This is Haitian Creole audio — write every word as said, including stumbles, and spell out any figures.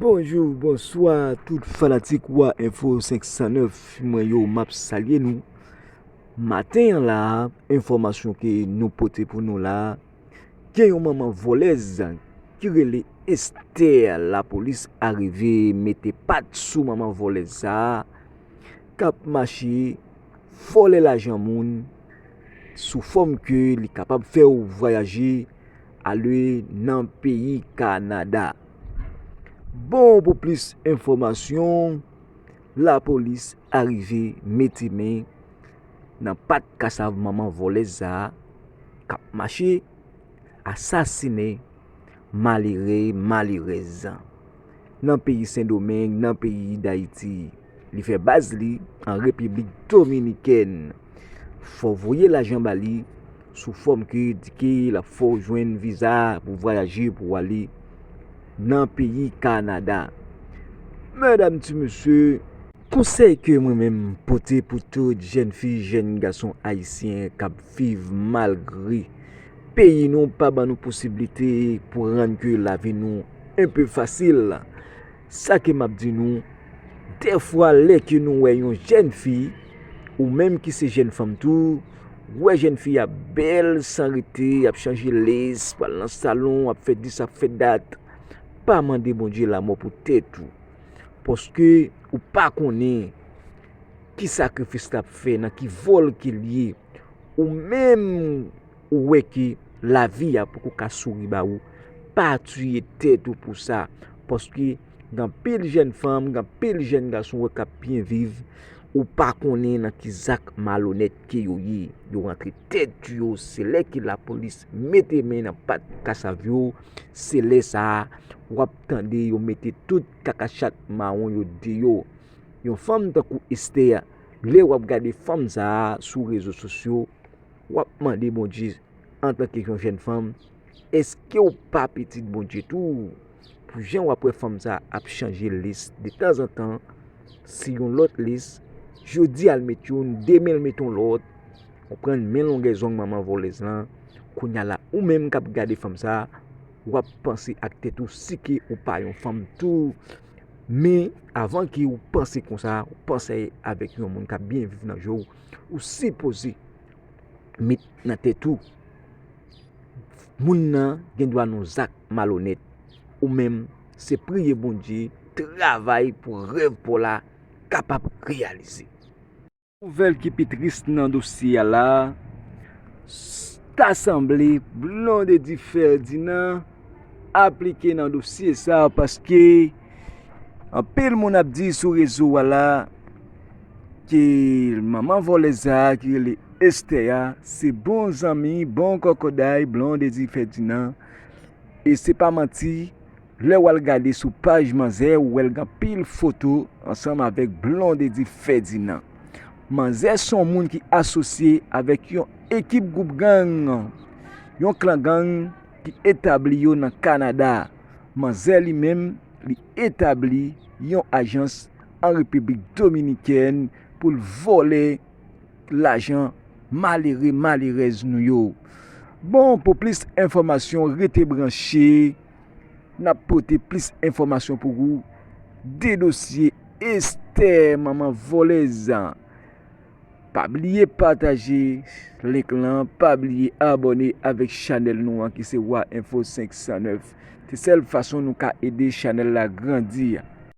Bonjou, bonswa, tout fanatik Wa Enfo senk san nèf, mwen yo, m ap salye nou. Maten an la, enfòmasyon ke nou pote pou nou la, gen yon manman vòlèz ki rele Esther, lapolis arive mete pat sou manman vòlèz sa a, k ap mache vòlè lajan moun sou fòm ke li kapab fè w vwayaje ale nan peyi Kanada. Bon, pou plis enfòmasyon, lapolis arive mete men nan pat kasav manman vòlèz sa a k ap mache asasinen malere, malerèz nan peyi Sendomeng, nan peyi Dayiti. Li fè baz li an Repiblik Dominikèn. Fò w voye lajan ba li sou fòm ke di ke l ap fè w jwenn viza pou vwayaje pou w ale nan peyi Kanada. Medam, ti mesye, konsèy ke mwen menm m pote pou tout jèn fi, jèn gason ayisyen k ap viv malgre peyi nou pa ban nou posiblite pou rann ke lavi nou enpe fasil. Sa ke m ap di nou, dèfwa lè ke nou wè yon jèn fi, ou menm ki se jèn fanm tou, wè jèn fi a bèl san rete, ap chanje lès, pral nan salon, ap fè dis, ap fè dat, pa mande Bondye lanmò pou tèt ou. Paske ou pa konnen ki sakrifis l ap fè, nan ki vòl ke l ye. Ou menm, ou wè ke lavi a poko ka souri ba ou, pa tiye tèt ou pou sa. Paske gen anpil jèn fanm, gen anpil jèn gason wè k ap byen viv, ou pa konnen nan ki zak malonèt ke yo ye. Yo rantre tèt yo, se lè ke lapolis mete men nan pat kasav yo, se lè sa a, w ap tande yo mete tout kakachat mawon yo deyò. Yon fanm tankou Esther, lè w ap gade fanm sa a sou rezo sosyo, w ap mande Bondye, antanke yon jèn fanm, èske w pa pitit Bondye tou? Pou jan w ap wè fanm sa a ap chanje lès detanzantan, si yon lòt lès, jodi a l met youn, demen l met yon lòt, konprann, men longè zong manman vòlèz lan, kounye a la, ou menm k ap gade fanm sa a, w ap panse ak tèt ou si ke ou pa yon fanm tou. Men, avan ke ou panse konsa, ou panse avèk yon moun k ap byen viv nan je w, ou sipoze met nan tèt ou, moun nan gen dwa nan zak malonèt. Ou menm, se priye Bondye, travay pou rèv pa w la kapab reyalize. Nouvèl ki pi tris nan dosye a la, s-, ta sanble Blondedy Ferdinand aplike nan dosye sa a, paske anpil moun ap di sou rezo a la ke manman vòlèz sa a ki rele Esther a, se bon zanmi, bon kòkòday Blondedy Ferdinand. E se pa manti, lè w al gade sou paj manzè, ou wè l gen anpil foto ansanm avèk Blondedy Ferdinand. Manzè se yon moun ki asosye avèk yon ekip gwoup gang, yon klan gang ki etabli yo nan Kanada. Manzè li menm, li etabli yon ajans an Repiblik Dominikèn pou l vòlè lajan malere, malerèz nou yo. Bon, pou plis enfòmasyon, rete branche. N ap pote plis enfòmasyon pou ou de dosye Esther, manman vòlèz. Pa bliye pataje link lan, pa bliye abòne avèk chanèl nou an ki se Wa Enfo senk san nèf. Se sèl fason nou ka ede chanèl la grandi.